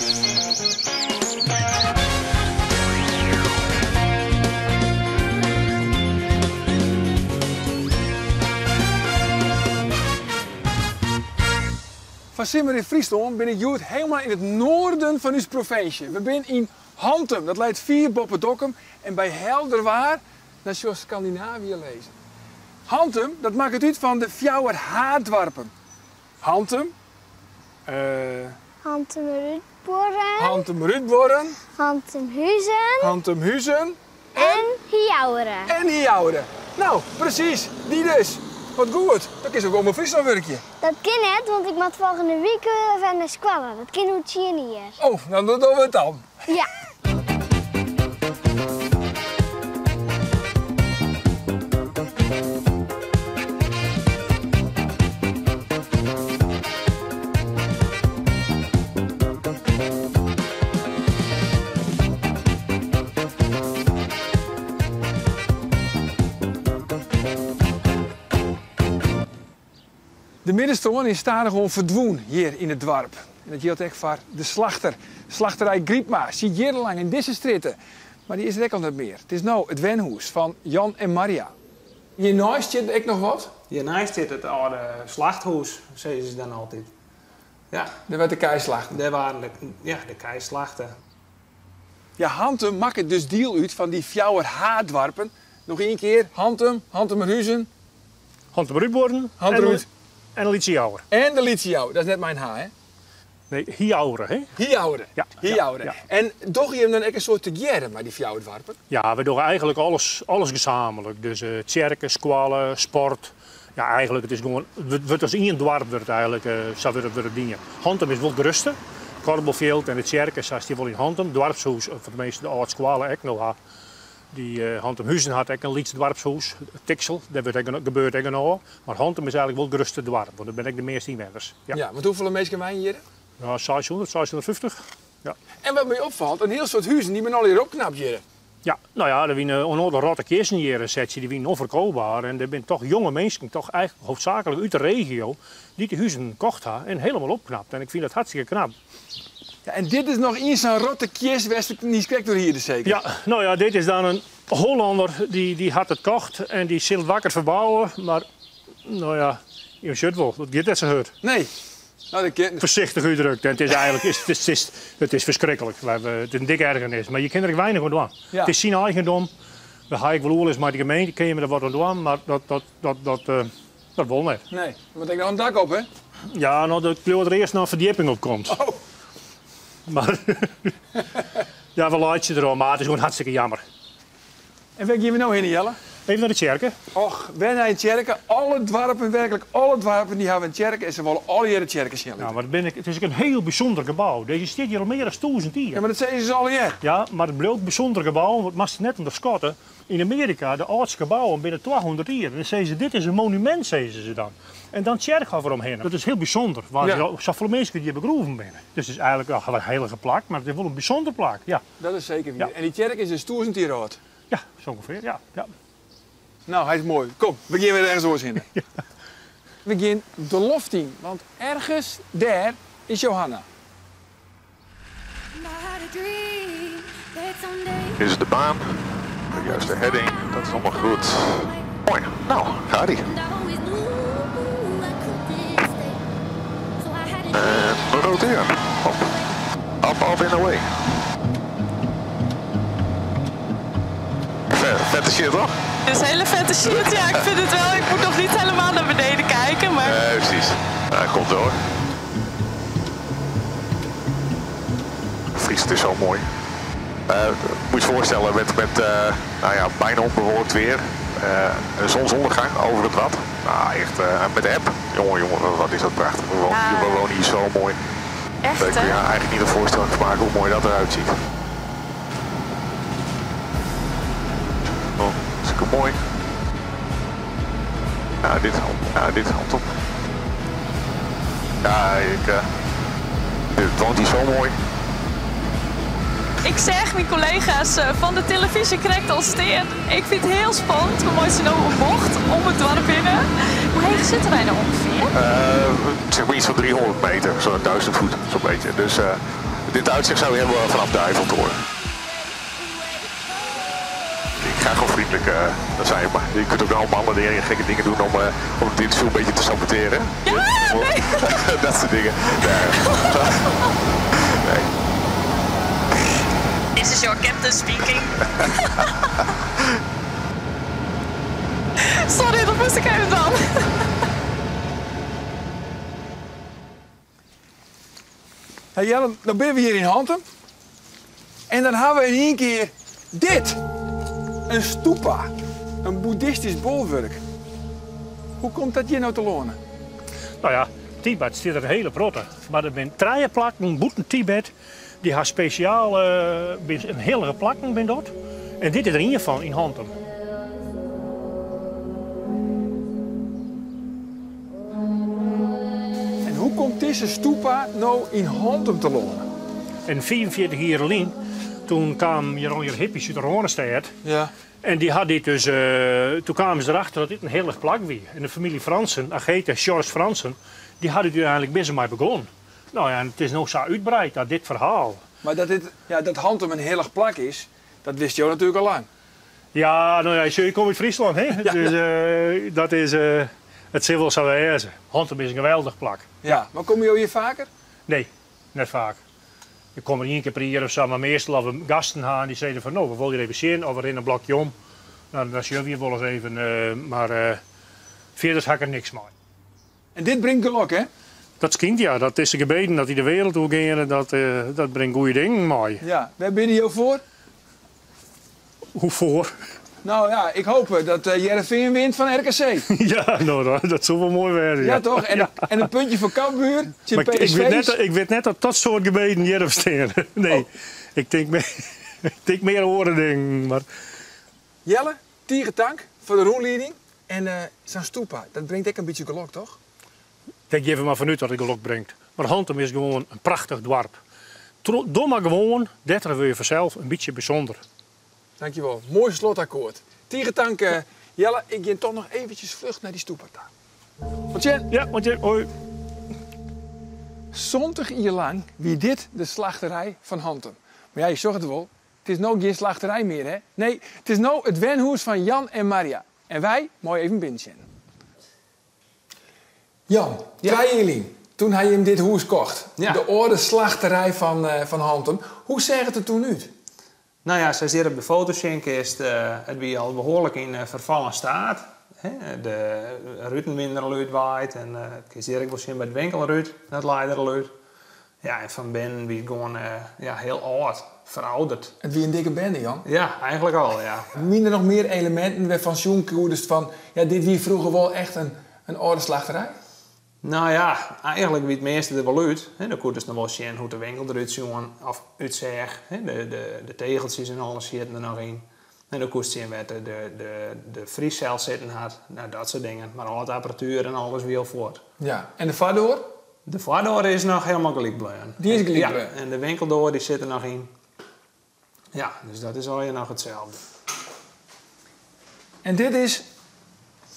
Foar Simmer yn Fryslân bin ik hjoed helemaal yn it noarden fan ús provinsje. We binne yn Hantum, dat leit fier boppe Dokkum en by helder waar dan sjochst Skandinavië lizzen. Hantum, dat makket út fan de fjouwer haaddoarpen. Hantum, eh. Hantumerútbuorren. Hantumerútbuorren. Hantumhuzen. Hantumhuzen. En Hiaure. En Hiaure. No, presys, dy dus. Wat goed, dan kinst ek wol mei Fryslân wurkje. Dat kin net, want ik moat folgjende wike wer nei skoalle. Dat kin oer tsien jier. Oh, no dan dogge we it dan. Ja. De middenstân is stadichoan ferdwûn hjir yn it doarp. En dat jildt ek foar de slachter. Slachterij Grypma siet jierrenlang yn dizze strjitte, mar dy is der ek al net mear. It is no it wenhûs fan Jan en Maria. Hjirneist stiet ek noch wat? Hjirneist stiet it âlde slachthûs, sizze se dan altyd. Ja. Dêr waard de kij slachte? Dêr waarden de, ja, de kij slachte. Ja, Hantum makket dus diel út fan dy fjouwer haaddoarpen. Noch ien kear, Hantum, Hantumerhuzen. Hantumerútbuorren en de Lytse Jouwer. En de Lytse Jouwer, dat is net mei in H, hè? Nee, Hiaure, hè? Hiaure, Ja, Hiaure. ja. En dogge jim dan ek in soad tegearre mei dy fjouwer doarpen? Ja, wy dogge eigentlik alles, alles gezamenlik. Dus tsjerke, skoalle, sport. Ja, eigentlik it is gewoan, wurdt as ien doarp wurdt it eigentlik, sa wurdt it, wurdt it dien. Hantum is wol it grutste. Kuorbalfjild en de tsjerke sa stiet wol yn Hantum. Doarpshûs, of teminsten de âld skoalle ek no ha. Dy Hantumhuzen hat ek in lyts doarpshûs, Tiksel, dêr wurdt ek, gebeurt ek genôch. Mar Hantum is eigentlik wol it grutste doarp, want der binne ek de measte ynwenners. Ja. Ja, want hoefolle minsken wenje hjir? Ja, 600, 650. Ja. En wat my opfalt, in hiel soad huzen dy binne allegear opknapt hjir. Ja, no ja, der wiene in oantal rotte kisten hjir en setsje, dy wiene onverkoopbaar. En der binne toch jonge minsken, toch eigentlik hoofdzakelijk út de regio, dy't dy huzen kocht ha en helemaal opknapt. En ik fyn dat hartstikke knap. Ja, en dit is noch ien sa'n rotte kist wêr'tst it niiskrekt oer hiede seker? Ja, no ja, dit is dan in Hollanner dy hat it kocht en dy sil it wakker ferbouwe, mar no ja, jo sjocht wol, dat giet net sa hurd. Nee, no dat kin. Foarsichtich útdrukt, en it is eigentlik, it is, it is ferskriklik. It is in dikke ergernis, mar je kinne der ek weinich oan dwaan. Ja. It is syn eigendom, we ha ek wol oerlis mei de gemeente, kinne jimme der wat oan dwaan, mar dat, dat, dat, dat, Dat wol net. Nee, der moat ek noch in dak op, hè? Ja, no, ik leau dat der earst noch in ferdjipping op komt. Oh. Mar ja, we laitsje derom, mar it is gewoan hartstikke jammer. En wêr gean we no hinne, Jelle? Even nei de tsjerke. Och, wer nei in tsjerke. Alle doarpen, werklik alle doarpen, dy hawwe in tsjerke en se wolle allegear de tsjerke sjen litte. Ja, mar it is ek in hiel bysûnder gebou. Dizze stiet hjir al mear as 1000 jier. Ja, mar dat sizze se allegear. Ja, mar it bliuwt bysûnder gebou, want moatst it net ûnderskatte. Yn Amearika, de âldste gebouwen binne 200 jier. En dan sizze se, dit is in monumint, sizze se dan. En dan tsjerkhôf deromhinne. Dat is hiel bysûnder, want ja. safolle minsken hjir begroeven binne. Dus it is eigentlik in heilige plak, mar it is wol in bysûnder plak, ja. Dat is seker wier. En dy tsjerke is dus 1000 jier âld? Ja, sa ûngefear, ja. ja. No, hy is moai. Kom, we gean wer ergens oars hinne. Ja. We gean de loft yn, want ergens dêr is Johanna. Dit is de baan, de juiste heading, dat is allemaal goed. Mooi, nou, gaat ie. En we roteren. Hop, up, up and away. Vette shit, toch? Het is hele vette shit, ja. Ik vind het wel. Ik moet nog niet helemaal naar beneden kijken, maar... Nee, precies. Ja, komt wel. Friesland is zo mooi. Uh, moet je voorstellen met, met uh, nou ja, bijna onbewolkt weer. Uh, een zonsondergang over het Wad. Nou, echt, met de app. Jongen, jongen, wat is dat prachtig. We wonen, hier, we wonen hier zo mooi. Echt, Ik kun je eigenlijk niet een voorstelling van maken hoe mooi dat eruit ziet. Oh, hartstikke mooi. Ja, dit, ja, dit is top. Ja, ik, uh, dit woont hier zo mooi. Ik zeg mijn collega's eh, fan de televyzje krekt al stean. Ik fyn it hiel spannend. We meitsje no in bocht om it doarp hinne. Hoe heech sitte wy no ûngefear? Uh, zeg maar iets van 300 meter, zo'n 1000 voet, zo'n beetje. Dus uh, Dit uitzicht zou je hebben vanaf de Eiffeltoren. Ik ga gewoon vriendelijk uh, zijn, maar je kunt ook allemaal andere dingen, gekke dingen doen om, uh, om het interview een beetje te saboteren. Ja, nee. dat soort dingen. Nee. nee. This is your captain speaking. Sorry, dat moest ik even dan. Hey Jelle, dan ben we hier in Hantum. En dan hebben we in één keer dit. Een stupa. Een boeddhistisch bolwerk. Hoe komt dat hier nou te lonen? Nou ja, Tibet zit er een hele protte. Maar er zijn drie plakken boeten Tibet. Die hebben speciaal een hele plakken ben dat. En dit is er één van in Hantum. En hoe komt deze stupa nou in Hantum te lonen? En 44 jaar geleden, toen kwam hier al hippies uit de Randstad. Ja. En die had dit dus, toen kwamen ze erachter dat dit een heilig plak was. En de familie Fransen, Agatha George Fransen, die hadden het uiteindelijk best maar begonnen. Nou ja, en het is nog zo uitbreid, dat dit verhaal. Maar dat, dit, ja, dat Hantum een heilig plak is, dat wist jou natuurlijk al lang. Ja, nou ja, je komt uit Friesland, hè? Ja. Dus dat is, het zit wel zo wezen. Hantum is een geweldig plak. Ja, maar kom je hier vaker? Nee, net vaak. Ik kom er één keer per jaar of zo, maar meestal als we gasten gaan die zeiden van nou, we willen hier even zien of we rennen een blokje om. Nou, dan zien we hier wel eens even, maar verder ga ik er niks mee. En dit brengt geluk, hè? Dat schijnt, ja. Dat is de gebeden dat die de wereld toe gaan, dat brengt goede dingen mee. Ja, waar ben je hier voor? Hoe voor? Nou ja, ik hoop dat Heerenveen wint van RKC. Ja, nou, dat zou wel mooi worden. Ja, Ja, toch? En, ja. en een puntje voor Cambuur. Maar ik weet net dat dat soort gebeden hier op staan. Nee, oh. Ik denk meer horen ding. Maar... Jelle, Tierentank voor de roerleiding. En zo'n stupa, dat brengt ook een beetje geluk, toch? Ik geef er maar vanuit dat het geluk brengt. Maar Hantum is gewoon een prachtig dorp. Doe maar gewoon, dat wil je vanzelf een beetje bijzonder. Dankjewel. Mooi slotakkoord. Tierentank, Jelle, ik ga toch nog eventjes vlucht naar die stoepa. Want je? Ja, want je. Hoi. 70 jaar lang wie dit de slachterij van Hantum. Maar ja, je zag het wel. Het is nou geen slachterij meer, hè? Nee, het is nou het wenhoes van Jan en Maria. En wij, mooi even binnen. Jan, ja. Jullie, toen hij hem dit hoes kocht, ja. De oude slachterij van Hantum, hoe zag het er toen uit? Nou ja, zoals hier op de foto zien is het wie al behoorlijk in vervallen staat. De ruiten minder al uitwaait en het is hier ook wel zien bij het winkelruit, dat leidt er al uit. Ja, en van binnen wie gewoon ja, heel oud, verouderd. Het wie een dikke bende, Jan? Ja, eigenlijk al, ja. Minder nog meer elementen waarvan Sjoenkoerders van, ja, dit wie vroeger wel echt een oude slachterij? Nou ja, eigenlijk wie het meeste er wel uit. Dan kon dus nog wel zien hoe de winkel eruit ziet of uitzag. De tegeltjes en alles zitten er nog in. En dan kon zien waar de vriescel zitten had. Nou, dat soort dingen. Maar al het apparatuur en alles weer voort. Ja, en de vaardoor? De vaardoor is nog helemaal gelijk blijven. Die is gelijk blijven? Ja, en de winkeldoor die zit er nog in. Ja, dus dat is alweer nog hetzelfde. En dit is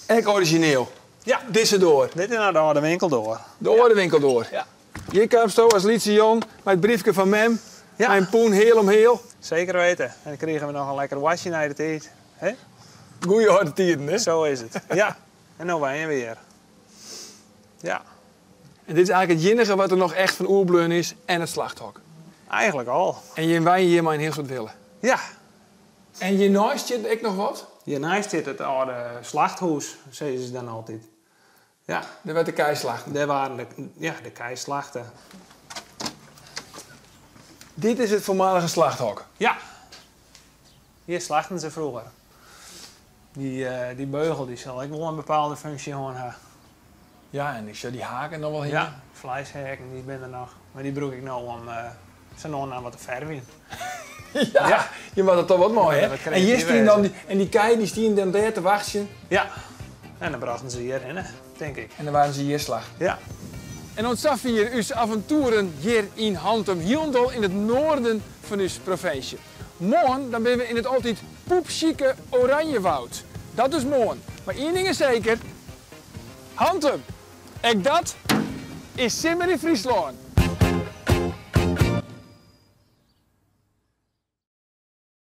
echt origineel. Ja. Deze door. Dit is nou de oude winkeldoor. De oude winkeldoor. Ja. Hier kwam zo als liedje Jon met het briefje van mem. Ja. Mijn poen heel om heel. Zeker weten. En dan kregen we nog een lekker wasje naar de tijd. Hè? Goeie harde tijden, hè? Zo is het. Ja. En nou wij weer. Ja. En dit is eigenlijk het jinnige wat er nog echt van oerbleun is en het slachthok. Eigenlijk al. En je wij hier maar een heel soort willen. Ja. En hiernaast zit ik nog wat? Hiernaast zit het oude slachthuis, zeggen ze dan altijd. Ja. Daar werd de keislachten. Daar waren de keislachten. Dit is het voormalige slachthok? Ja. Hier slachten ze vroeger. Die beugel die zal ik wel een bepaalde functie gewoon hebben. Ja, en ik zou die haken nog wel heen. Ja, vleeshaken, die ben er nog. Maar die broek ik nou om ze nog naar wat te verven. Ja, ja, je maakt dat toch wat mooi, Ja, hè? En hier stien dan die, en die kei die stien dan daar te wachten. Ja, en dan brachten ze hierheen, denk ik. En dan waren ze hier slag. Ja. En ontzag hier uw avonturen hier in Hantum, Hielendal in het noorden van uw provincie. Morgen dan ben we in het altijd poepchique Oranjewoud. Dat is morgen. Maar één ding is zeker, Hantum, ik dat is Simmer in Friesland.